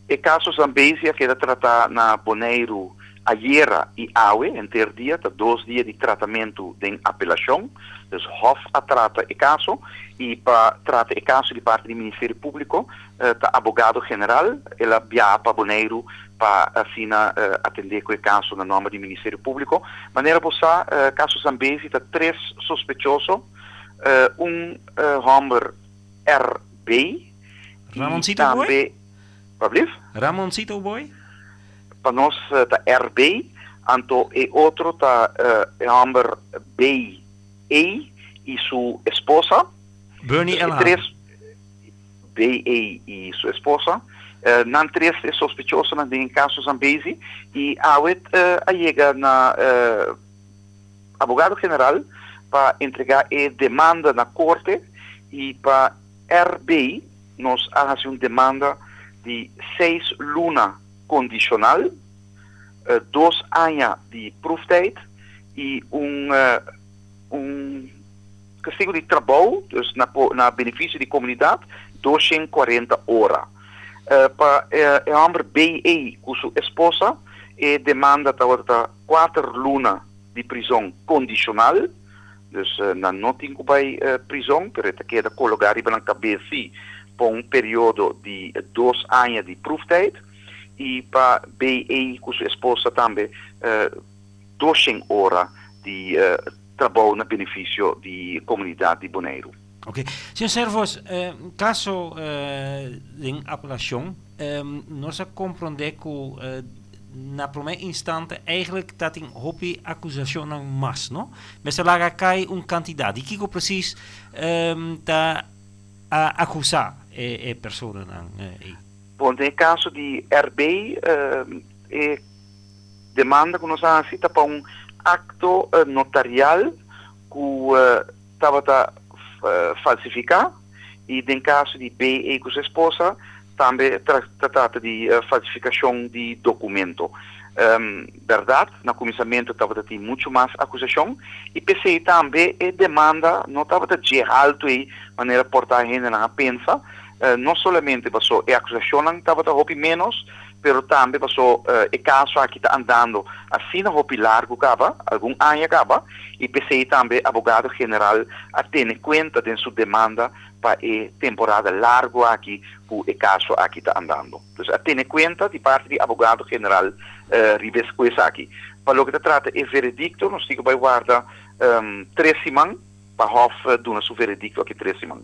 E kaso Zambezi a keda tratá na Boneiru ayera i awe, henter dia, ta dos dia di tratamentu den apelashon. Dus Hof a trata e kaso i pa trata e kaso di parti di Ministerio Públiko ta abogado general el a biaha pa Boneiru pa asina atendé ku e kaso na nòmber di Ministerio Públiko. Manera bo sa, kaso Zambezi ta tres sospechoso, un hòmber RB i Ramoncito Boy? tambe. Pablief? Ramoncito Boy? Pa nos ta RB, anto e otro ta e hòmber BE i su esposa. Bernie Dus e LH. tres, BE i su esposa, nan tres e sospechosonan den e kaso Zambezi i awe a yega na abogado general pa entregá e demanda na korte i pa RB nos a hasi un demanda di seis luna kondishonal, dos aña di proeftijd i un un kastigu di trabou, dus na na benefisio di komunidat, 240 ora. Pa e hòmber BE ku su esposa e demanda tabata ta kuater luna di prizon kondishonal. Dus nan no tin ku bai prizon, pero e ta keda kologá riba nan kabes sí pa un periodo di dos aña di proeftijd. I pa BE ku su esposa tambe 200 ora di trabou na benefisio di komunidat di Boneiru. Oké. Señor Servos, kaso den apelashon, nos a komprondé ku na promé instante eigenlijk ta tin hopi akusashonnan mas, no? Mester laga kai un kantidat. Di kiko presis ta a akusá e personanan ei? Bon, den e kaso di RB, e demanda ku nos a hasi ta pa un akto notarial ku tabata falsifiká i den kaso di BE ku su esposa tambe ta trata di falsifikashon di dokumento. Bèrdat, na kuminsamentu tabata tin muchu mas akusashon i p'esei tambe e demanda no tabata dje haltu ei manera por ta hendenan a pensa, no solamente paso e akusashonnan tabata hopi ménos, pero tambe paso e kaso aki ta andando asina hopi largu kaba, algun aña kaba, i p'esei tambe abogado general a tene kuenta den su demanda pa e temporada largu aki ku e kaso aki ta andando. Dus a tene kuenta di parti di abogado general riba ku esaki. Pa loke ta trata e veredikto nos tin ku bai warda tres siman pa Hof duna su veredikto aki tres siman.